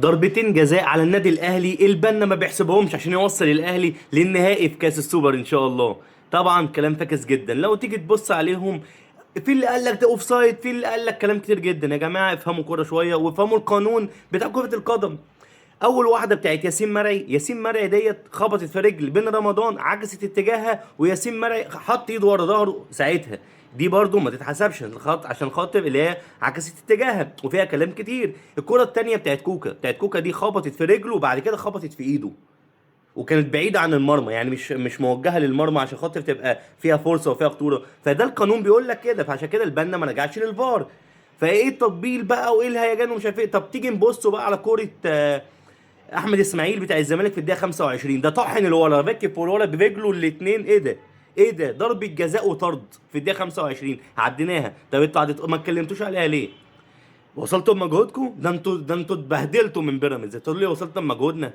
ضربتين جزاء على النادي الاهلي، البنا ما بيحسبهمش عشان يوصل الاهلي للنهائي في كاس السوبر ان شاء الله. طبعا كلام فاكس جدا لو تيجي تبص عليهم. في اللي قال لك ده offside، في اللي قال لك كلام كتير جدا. يا جماعة افهموا كورة شوية وافهموا القانون بتاع كره القدم. اول واحدة بتاعت ياسين مرعي، ياسين مرعي ديت خبطت في رجل بن رمضان، عكست اتجاهها، وياسين مرعي حط ايده ورا ظهره ساعتها. دي برضو ما تتحسبش الخط عشان خاطر اللي هي عكست اتجاهها وفيها كلام كتير. الكره الثانية بتاعت كوكا، بتاعت كوكا دي خبطت في رجله وبعد كده خبطت في ايده، وكانت بعيدة عن المرمى، يعني مش موجهة للمرمى عشان خاطر تبقى فيها فرصة وفيها خطورة. فده القانون بيقول لك كده، فعشان كده البنا ما رجعش للفار. فايه التطبيل بقى وايه الهيجان ومش عارف ايه. طب تيجي نبصوا بقى على كورة احمد اسماعيل بتاع الزمالك في الدقيقة 25، ده طحن الولا، ركب في الولا برجله الاثنين. ايه ده؟ ايه ده؟ ضربه جزاء وطرد في الدقيقة 25 عديناها. طب انتوا ما اتكلمتوش عليها ليه؟ وصلتوا بمجهودكم؟ ده انتوا اتبهدلتوا من بيراميدز، تقول لي وصلت بمجهودنا؟